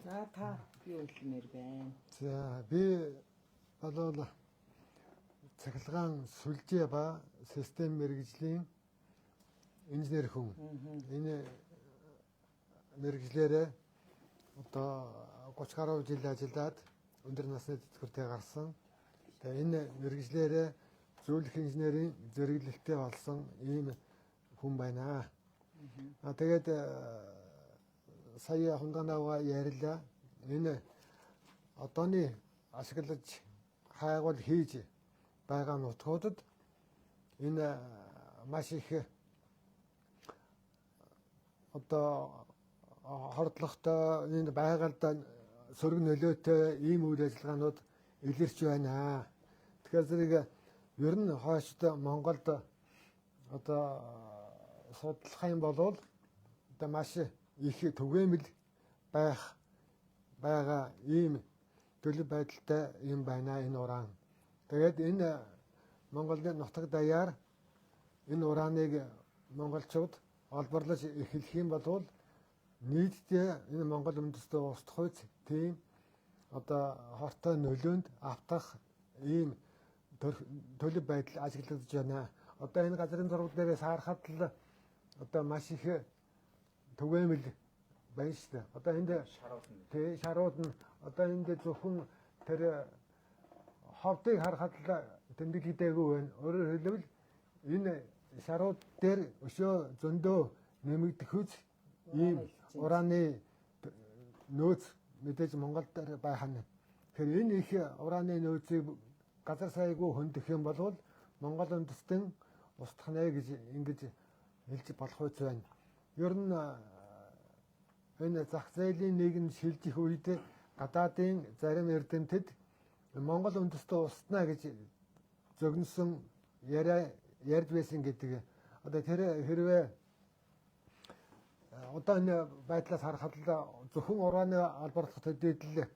За та юу хэлмээр байна? За би болол цахилгаан сүлжээ ба систем мэргэжлийн инженер хүн. Энэ мэргэжлээрээ одоо 30 гаруй жил ажиллаад өндөр насны тэтгэвртэй гарсан. Тэгээ энэ мэргэжлээрээ зөвлөх инженерийн зэрэглэлтэй болсон ийм хүн байна. А тэгээд сая хунганаава ярьлаа. Энэ одооны ашиглаж хайгуул хийж байгаа нутгуудад энэ маш их одоо хордлоготой, энэ байгальд сөрөг нөлөөтэй ийм үйл ажиллагаанууд илэрч байна. Тэгэхээр зэрэг ер нь хойшд Монголд одоо судлах юм бол одоо маш их түгээмэл байх байгаа ийм төлөв байдалтай юм байна энэ уран. Тэгээд энэ Монголын нутаг даяар энэ урааныг монголчууд олборлож эхлэх юм бол нийтдээ энэ Монгол үндэстэн устдах үз тийм одоо хортой нөлөөнд автах ийм төлөв байдал ажиглагдаж байна. Одоо энэ газрын зураг дээрээс харахад л одоо маш их түгээмэл байна шүү дээ. Одоо энд тий шарууд нь одоо энд зөвхөн тэр ховдыг харахад л тэмдэглэгдээгүй байна. Өөрөөр хэлбэл энэ шарууд дээр өшөө зөндөө нэмэгдэх үз ийм урааны нөөц мэдээж Монгол дээр байх нь. Тэгэхээр энэ их урааны нөөцийг газар сайгүй хөндөх юм бол Монгол үндэстэн устдах нэ гэж ингэж хэлж болох үз байна. Ер нь энэ зах зээлийн нийгэм шилжих үед гадаадын зарим эрдэмтэд Монгол үндэстэн устна гэж зөгнөсөн яриа ярьж байсан гэдэг. Одоо тэр хэрвээ одоо энэ байдлаас харахад л зөвхөн урааны албарлах төдийд л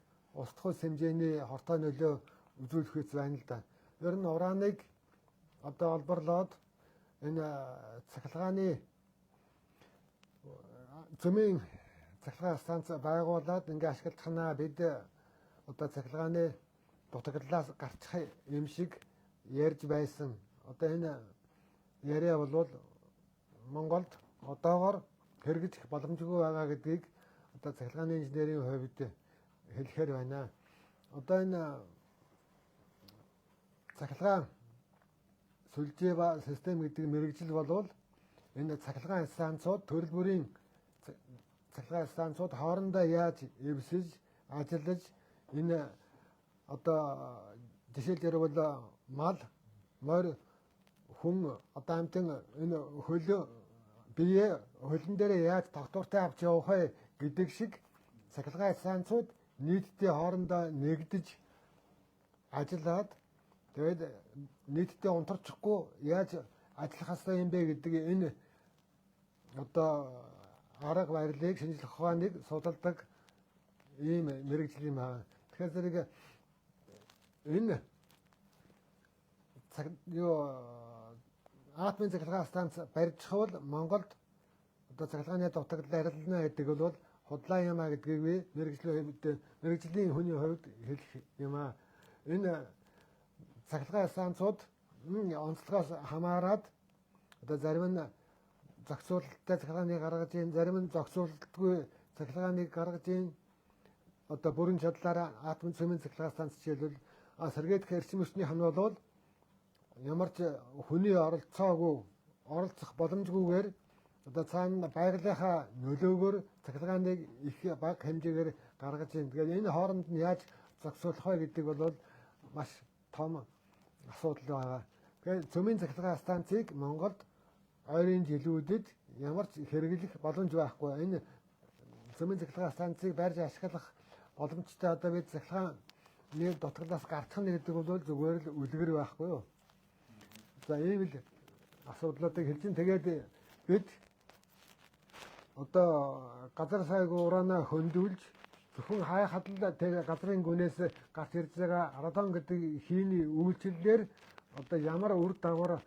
устдах хэмжээний хортой нөлөө үзүүлэх үс байна л да. Ер нь урааныг одоо олборлоод энэ цахилгааны цөмийн цахилгаан станц байгуулад ингээ ашиглахнаа бид одоо цахилгааны дутагдлаас гарчих юм шиг ярьж байсан. Одоо энэ яриа бол Монголд одоогор хэрэгжих боломжгүй байгаа гэдгийг одоо цахилгааны инженерийн хувьд хэлэхээр байна. Одоо энэ цахилгаан сүлжээ ба систем гэдэг мэргэжил болвол энэ цахилгаан станцууд төрөл бүрийн цахилгаан станцууд хоорондоо яаж эвсэж ажиллаж энэ одоо жишээлбэл мал, морь, хүн одоо амьтан энэ хөлөө бие хөлн дээрээ яаж тогтвортой авч явах вэ гэдэг шиг цахилгаан станцууд нийтдээ хоорондоо нэгдэж ажиллаад тэгээд нийтдээ унтарчихгүй яаж ажиллах ёстой юм бэ гэдэг энэ одоо арга барилыг шинжлэх ухааныг судалдаг ийм мэргэжил юм аа. Тэгэхээр зэрэг энэ юу атомын цахилгаан станц барьчихвал Монголд одоо цахилгааны дутагдал арилна гэдэг бол худлаа юм а гэдгийг би мэргэжлийн хувьд мэргэжлийн хүний хувьд хэлэх юм а. Энэ цахилгаан станцууд онцлогоос хамаарат одоо зарим нь зохицуулалттай цахилгааныг гаргаж ийн, зарим нь зохицуулалтгүй цахилгааныг гаргаж ийн. Одоо бүрэн чадлаараа атом цөмийн цахилгаан станц жишээлбэл сэргээдэх эрчим хүчний хан бол ямар ч хүний оролцоогүй оролцох боломжгүйгээр одоо цаана байгалийнхаа нөлөөгөөр цахилгааныг их бага хэмжээгээр гаргаж байна. Тэгэхээр энэ хооронд нь яаж зохицуулах вэ гэдэг бол маш том асуудал байгаа. Тэгэхээр цөмийн цахилгаан станцыг Монголд ойрын жилүүдэд ямар ч хэрэглэх боломж байхгүй. Энэ цөмийн цахилгаан станцыг барьж ашиглах боломжтой одоо бид цахилгааны дутагдлаас гарчих нь гэдэг бол зүгээр л үлгэр байхгүй юу? За ийм л асуудлуудыг хэлж чинь. Тэгээд бид одоо газар сайгүй ураанаа хөндүүлж зөвхөн хайхад л тэр газрын гүнээс гарч ирж байгаа радон гэдэг хийний үйлчлэлээр одоо ямар үр дагавар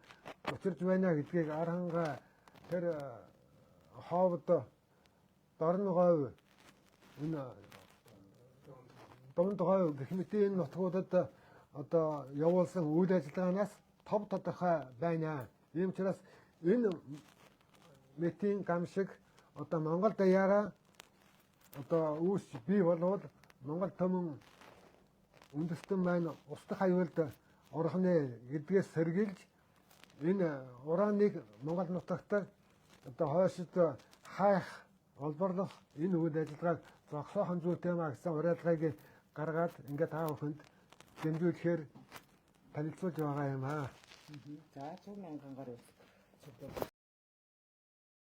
учирч байна гэдгийг арханга тэр ховд дорн говь энэ Дунд говь гэх мэт энэ нутгуудад одоо явуулсан үйл ажиллагаанаас тов тодорхой байна. Ийм учраас энэ мэтийн гам шиг одоо Монгол даяараа одоо үүс бий болвол Монгол төмөн үндэстэн маань устдах аюулд орох нэ гэдгээс сэргийлж энэ урааныг Монгол нутагт одоо хойшид хайх, олборлох энэ үйл ажиллагааг зогсоохон зүйтэй маа гэсэн уриалгыг гаргаад ингээд та бүхэнд дэмжүүлэхээр танилцуулж байгаа юм аа. За 100 мянган гаруй цуглуулсан.